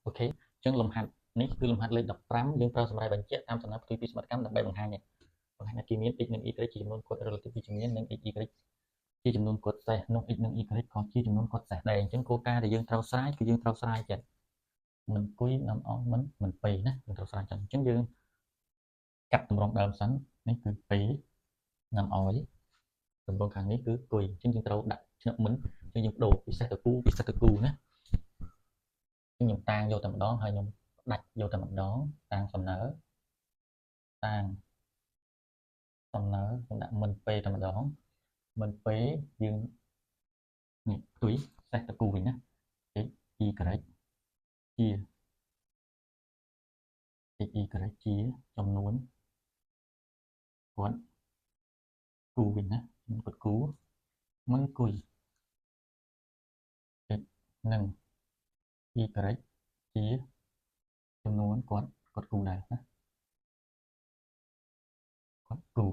OK អញ្ចឹងលំហាត់នេះគឺលំហាត់លេខ15យើងប្រើសម្រាប់បញ្ជាក់តាមសំណើផ្ទុយពីសមត្ថកម្មដើម្បីបង្ហាញនេះបង្ហាញថាគេមាន x និង y ជាចំនួនគត់ relative វិជ្ជមាននិង x y ជាចំនួនគត់សេសនោះ x និង y ក៏ជាចំនួនគត់សេសដែរអញ្ចឹងគោលការណ៍ដែលយើងត្រូវស្រាយគឺយើងត្រូវស្រាយចិត្តមិនគួយនាំឲ្យមិនពេណាយើងត្រូវស្រាយចឹងអញ្ចឹងយើងកាត់តម្រងដើមសិននេះគឺ p នាំឲ្យតម្រងខាងនេះគឺគុយអញ្ចឹងយើងត្រូវដាក់ឆ្នឹកមិនអញ្ចឹងយើងបដូរពិសេសទៅគូពិសេសទៅគូណាខ្ញុំតាងយកតែម្ដងហើយខ្ញុំដាច់យកតែម្ដងតាងសំណើតាងសំណើខ្ញុំដាក់មិនពេតែម្ដងមិនពេយើងនេះផ្ទុយសេះតគូវិញណា x y ជា x y ជាចំនួនគាត់គូវិញណាគាត់គូមិនគុយ x និង y ជាចំនួនគាត់គាត់គូដែរណាគាត់គូ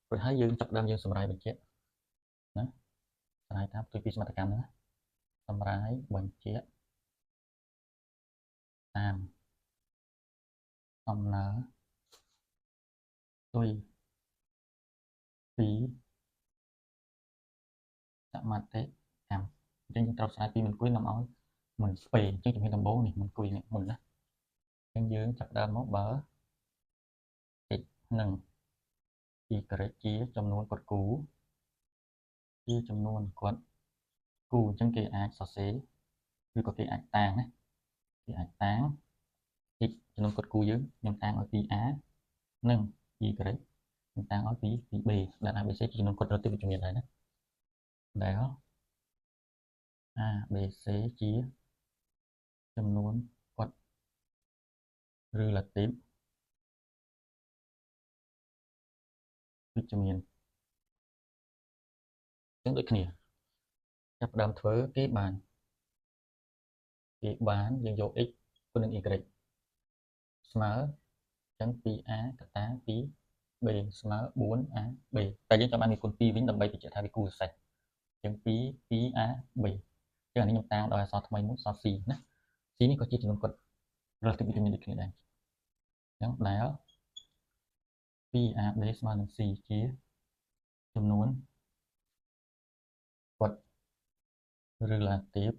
ព្រោះហើយយើងចាប់ដើមយើងសម្រាយបញ្ជាក់ណាសម្រាយតាមផ្ទុយពីសមត្ថកម្មណាសម្រាយបញ្ជាក់តាមសំណើផ្ទុយពីសមតិកម្មអញ្ចឹងយើងត្រូវស្រាយពីមិនគួយនាំឲ្យមិនស្ពេអញ្ចឹងជំហានដំបូងនេះមិនគួយនេះមុនណាអញ្ចឹងយើងចាប់ដើមមកបើ x និង y ជាចំនួនគាត់គូជាចំនួនគាត់គូអញ្ចឹងគេអាចសរសេរឬក៏គេអាចតាងណាគេអាចតាង x ចំនួនគាត់គូយើងខ្ញុំតាងឲ្យ 2a និង y ខ្ញុំតាងឲ្យ 2b ដែល a b c ជាចំនួនគាត់ relative វិជ្ជមានដែរណាដែល a b c ជាចំនួនគាត់ relative វិជ្ជមានអញ្ចឹងដូចគ្នាចាប់ផ្ដើមធ្វើគេបានយើងយក x គុណនឹង y ស្មើអញ្ចឹង 2a កតា 2b ស្មើ 4ab តែយើងចង់បានវាគុណ2វិញដើម្បីបញ្ជាក់ថាវាគូសេសអញ្ចឹង2 2ab អញ្ចឹងអានេះខ្ញុំតាងដោយអក្សរថ្មីមួយអក្សរ c ណា c នេះក៏ជាចំនួនគត់ relative វិជ្ជមានដូចគ្នាដែរអញ្ចឹងដែល 2ab ស្មើនឹង c ជាចំនួនគត់ relative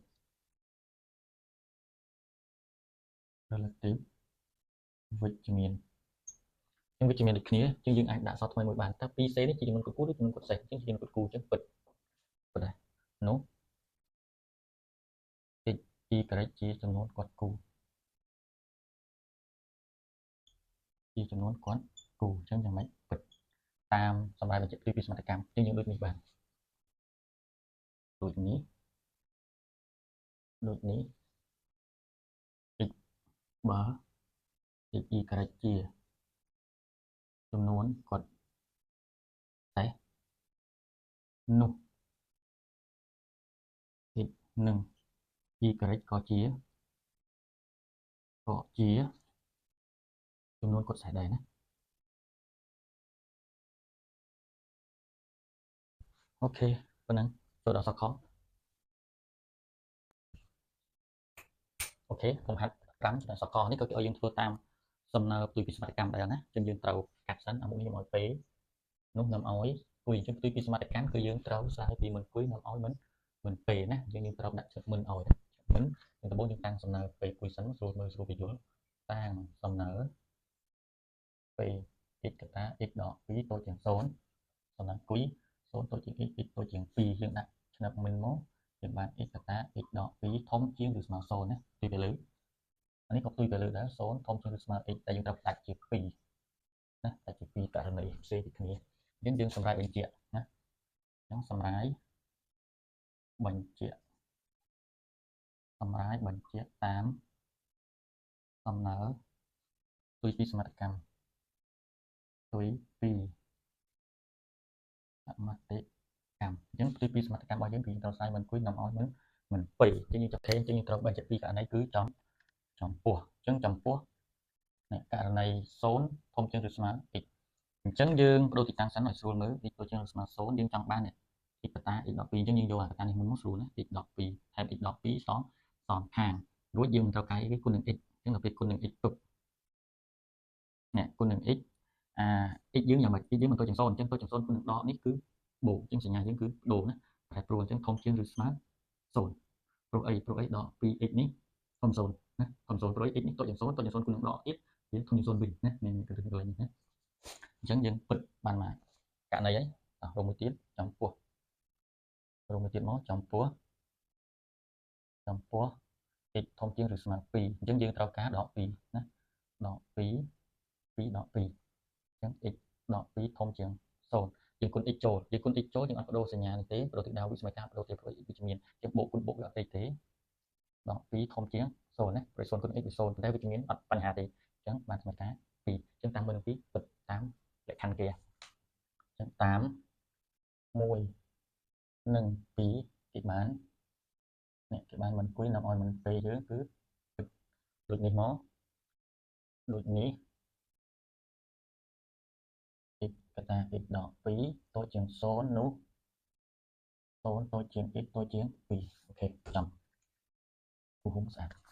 វិជ្ជមានអញ្ចឹងវិជ្ជមានដូចគ្នាអញ្ចឹងយើងអាចដាក់អក្សរថ្មីមួយបានតើ 2c នេះជាចំនួនគត់គូឬចំនួនគត់សេសអញ្ចឹងជាចំនួនគត់គូអញ្ចឹងពិតពិតដែរនោះ x y ជាចំនួនគត់គូជាចំនួនគត់គូអញ្ចឹងយ៉ាងម៉េចពិតតាមសម្រាប់បញ្ជាក់ពីសមត្ថកម្មអញ្ចឹងយើងដូចនេះបានដូចនេះដូចនេះ x បើ x y ជាចំនួនគត់សេសនោះ x និង y ក៏ជាចំនួនគត់សេសដែរណាអូខេប៉ុណ្ណឹងចូលដល់សខអូខេលំហាត់5ចំណុចសកនេះក៏គេឲ្យយើងធ្វើតាមសំណើផ្ទុយពីសមត្ថកម្មដែរណាអញ្ចឹងយើងត្រូវកាត់សិនអាមុខនេះខ្ញុំឲ្យពេនោះនាំឲ្យគួយអញ្ចឹងផ្ទុយពីសមត្ថកម្មគឺយើងត្រូវស្រាយពីមិនគួយនាំឲ្យមិនពេណាអញ្ចឹងយើងត្រូវដាក់ចិត្តមិនឲ្យណាមិនដំបូងយើងតាំងសំណើពេគួយសិនស្រួលមើលស្រួលពយល់តាំងសំណើពេ x កតា x ដក2តូចជាង0សំណើគួយ0តូចជាង x x តូចជាង2យើងដាក់ឆ្នឹបមិនមកយើងបាន x កតា x ដក2ធំជាងឬស្មើ0ណាផ្ទុយទៅលើអានេះក៏ផ្ទុយទៅលើដែរ0ធំជាងឬស្មើ x តែយើងត្រូវដាច់ជា2ណាដាច់ជា2ករណីផ្សេងពីគ្នាអញ្ចឹងយើងសម្រាយបញ្ជាក់ណាអញ្ចឹងសម្រាយបញ្ជាក់សម្រាយបញ្ជាក់តាមសំណើផ្ទុយពីសមត្ថកម្មផ្ទុយពីសមតិកម្មអញ្ចឹងផ្ទុយពីសមត្ថកម្មរបស់យើងគឺយើងត្រូវស្រាយមិនគួយនាំឲ្យមិនពេអញ្ចឹងយើងចាប់ខេអញ្ចឹងយើងត្រូវបញ្ជាក់ពីករណីគឺចំពោះអញ្ចឹងចំពោះនេះករណី0ធំជាងឬស្មើ x អញ្ចឹងយើងបដូរទីតាំងសិនឲ្យស្រួលមើល x តូចជាងឬស្មើ0យើងចង់បាននេះ x កតា x ដក2អញ្ចឹងយើងយកអាកតានេះមុនមកស្រួលណា x ដក2ថែម x ដក2សងខាង រួចយើងមិនត្រូវការអីគុណនឹង x អញ្ចឹងដល់ពេលគុណនឹង x ពុបនេះគុណនឹង x អា x យើងយ៉ាងម៉េច x យើងមិនតូចជាង0អញ្ចឹងតូចជាង0គុណនឹងដកនេះគឺបូកអញ្ចឹងសញ្ញាយើងគឺដូរណាប្រែប្រួលអញ្ចឹងធំជាងឬស្មើ0ព្រោះអីដក 2x នេះធំ0ណាធំ0ព្រោះ x នេះតូចជាង0តូចជាង0គុណនឹងដក x វាធំជាង0វិញណានេះគឺកន្លែងនេះណាអញ្ចឹងយើងពិតបានមកករណីហើយតោះរកមួយទៀតចំពោះរកមួយទៀតមកចំពោះ x ធំជាងឬស្មើ2អញ្ចឹងយើងត្រូវការដក2ណាដក2 2ដក2អញ្ចឹង x ដក2ធំជាង0យើងគុណ x ចូលយើងគុណ x ចូលយើងអត់បដូរសញ្ញានេះទេបដូរទិសដៅវិសមការបដូរទេព្រោះ x វិជ្ជមានអញ្ចឹងបូកគុណបូកវាអត់ទេទេដក2ធំជាង0ណាព្រោះ0គុណ x វា0ប៉ុន្តែវិជ្ជមានអត់បញ្ហាទេអញ្ចឹងបានសមការ2អញ្ចឹងតាម1និង2ពិតតាមលក្ខខណ្ឌគេអញ្ចឹងតាម1និង2គេបាននេះគេបានមិនគួយនាំឲ្យមិនពេយើងគឺដូចនេះមកដូចនេះ x កតា x ដក2តូចជាង0នោះ0តូចជាង x តូចជាង2អូខេចាំគូហុំស្អាត